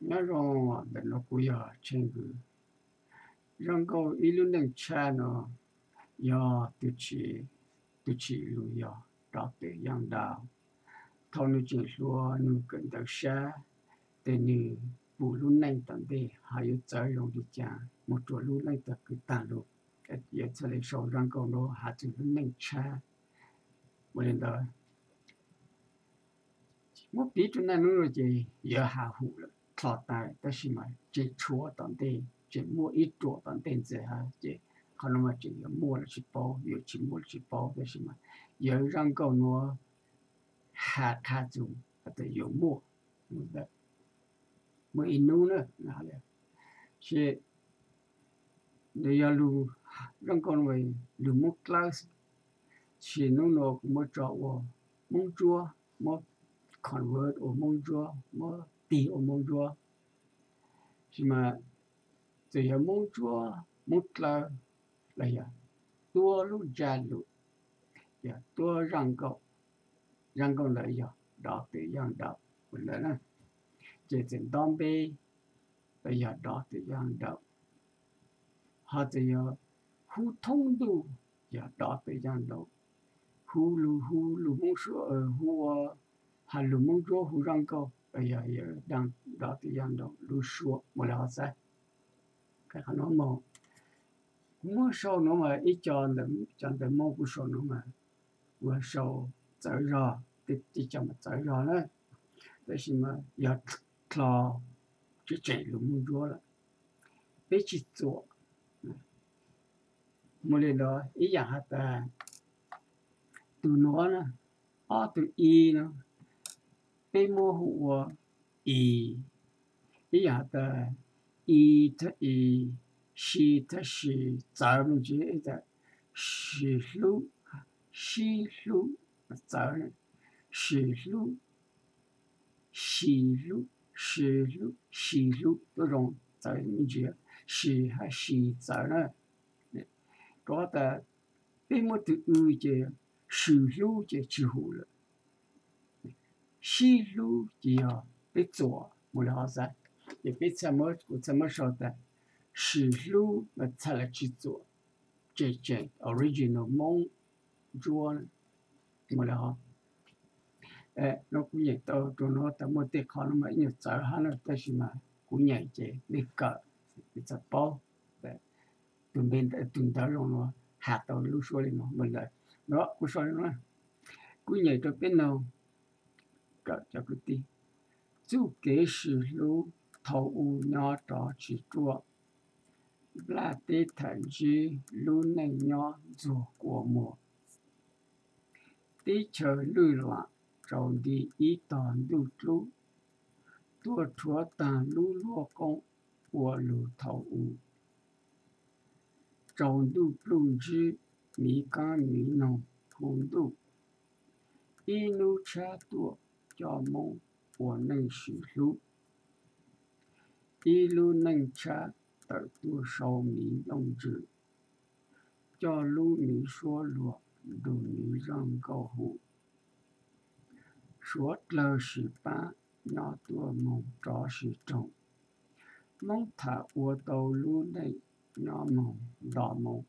Nyob zoo, ntawm no kuv yog Tsheej Vwm. Zaj nkauj ib lub neej tshab no yog tus tshim lus yog Dov Twm Yaj Nraud. Thaum nws tseem hluas nws kawm ntawv sab, ces nws pum lub neej tom ntej ho yuav txawv zoo li cas mus rau lub neej tag kis tag lug, yuav txhaj le sau zaj nkauj nuav has txug lub neej tshab. Ua li ntawd, muab piv rau naj nub no ces yawg has hum lawm, dlho tas, tab sis mas tseem tshuav tom ntej, tseem muaj ib ruam tom ntej ntxiv hab, ces qhov nuav mas tseem yuav muaj los tsis paub, yuav tsis muaj los tsis paub, tab sis mas yawg zaj nkauj nuav has qha txug has tas yuav muaj, muaj ib nub na, ces yog lug, zaj nkauj lug Moob Dlawb, tab sis nub nuav kuv muab tso ua Moob Ntsuab, muab convert ua Moob Ntsuab, muab tig ua Moob Ntsuab. Tab sis mas txawm yog Moob Ntsuab, Moob Dlawb, los yog tuab lub zaj lug, yog tuab zaj nkauj, zaj nkauj ntawd yog Dov Twm Yaj Nraud ua ntawd na, ces txawm nto npe los yog Dov Twm Yaj Nraud, ho txawm yog hu thoob ntuj yog Dov Twm Yaj Nraud, hu lug, hu lug Moob Suav, hu ua, has lug Moob Ntsuab hu zaj nkauj los yog yawg Dov Twm Yaj Nraud lub suab, ua li hov xav. Qhov nuav mas kuv muab sau nuav mas ib co, cov ntawv Moob kuv sau nuav mas kuv sau txawv zog, teb cov mas txawv zog na, tab sis mas yog dlho tseem lug Moob Ntsuab lawm, peb tsis txuam. Mus li ntawd ib yaam has tas tug nuav na, ob tug i no peb muab hu ua i, ib yaam has tas i thab i, si thab si, txawv me ntsis tas si hlub, sib hlub, txawv, si hlub, si hlub, si hlub, si hlub tuab zoo txawv me ntsis, si hab si txawv na. Rau qhov tas peb muab tug w ces, si hlub ces tsis hum lawm, sib hlub ces yog peb txuam mus li hov xav, ces peb txhaj, kuv txhaj muab sau tas si hlub mas txhaj le tsis txuam, tseem tseem original Moob Ntsuab mus li hov. No kuv nyeem tau rua nuav tas muaj tej qho nuav mas ib nyuag txawv hab na, tab sis mas kuv nyeem ces nej kawm, nej txhaj paub tug npe, tug ntawv zoo nuav has tau lub suab li nuav mus lawm. No kuv sau li nuav, kuv nyeem rau peb noog, kawm cov kwv tij. Txuj kev sis hlub thaum u nyob rov tsis ruaj, nplaj teb tham ntsib lub neej nyob ntxuag kua muag. Teb chaws lwj lam tsaus nti ib tog ntuj dlub, tuaj rhuav taag lub luag qoob ua lug thaum u. Tsaus ntuj pluj ntsib miv qaab miv noog hu ntuj, ib nub tshab tuaj coj Moob ua neej sis hlub. Ib lub neej tshab tawm tuaj sau miv nplooj ntsws, coj lub miv suab luag nrug miv zaj nkauj hu. Suav dlawg sis paab nyob tuaj moog rov sis roog, Moob tham ua tau lub neej nyob moog nto moo.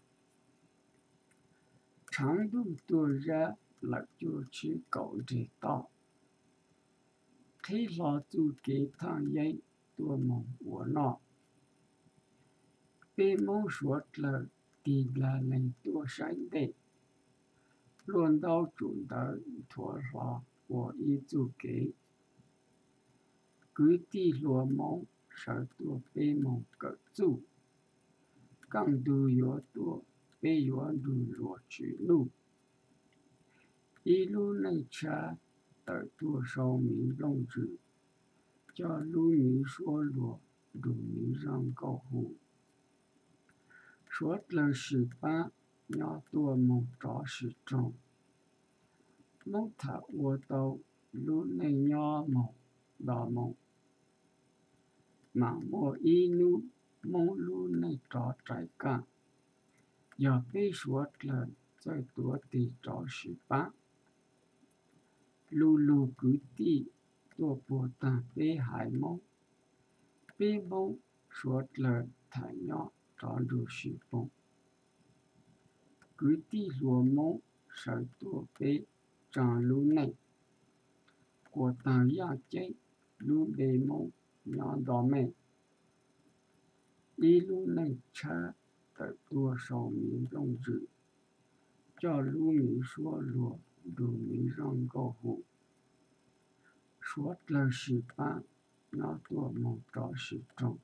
Tshaav ntuj tuaj zab lawm cuaj tsib kaum nreg toj, qhib hlo txuj kev thaaj yeeb tuaj moog ua noj. Peb Moob Suav dlawg tig nplag leeg tuaj saib ntej, luaj ntaub tsum ntawv nthuav hlo ua ib txuj kev. Kwv tij hluas Moob sawv tuaj peb moog kawm txuj, kaaj ntug yuav tuaj peb yuav nrug luag tsim nuj. Ib lub neej tshab tawm tuaj sau miv nplooj ntsws, coj lub miv suab luag nrug miv zaj nkauj hu. Suav dlawg sis paab nyob tuaj moog rov sis roog, Moob tham ua tau lub neej nyob moog nto moo. Maam muaj ib nub Moob lub neej rov rais kaaj, yog peb Suav dlawg txawj tuav tig rov sis paab. Lu lug kwv tij tuaj puag taag peb haiv Moob, Peb Moob suav dlawg tham nyob rov nrug Sis Poog. Kwv tij hluas Moob sawv tuaj peb tsaa lub neej, kuas taag yaaj ceeb lub npe Moob nyob nto meej. Ib lub neej tshab tawm tuaj sau miv nplooj ntsws, coj lub miv suab luag nrug miv zaaj nkauj hu. Suav dlawg sis paab nyob tuaj moog rov sis roog,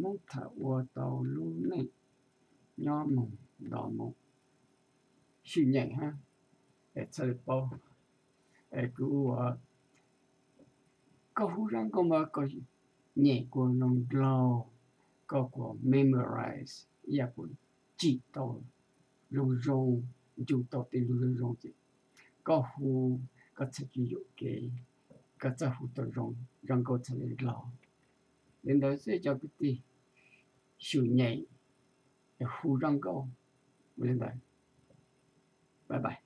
Moob tham ua tau lub neej nyob moog nto moog. Swm nyem hab, txhaj le paub, kuv ua, koj hu zaaj nkauj mas koj nyem kuas zoo dlhau, koj kuas memorize, yam kuas tsim tau zoo zoo, ncu tau tej lug zoo zoo ces koj hu, koj txhaj tsis yuam kev, koj txhaj hu tau zoo, zaaj nkauj txhaj le dlhau. Le ntawd xwb cov kwv tij, swm nyem, hu zaaj nkauj, ua le ntawd, bye bye.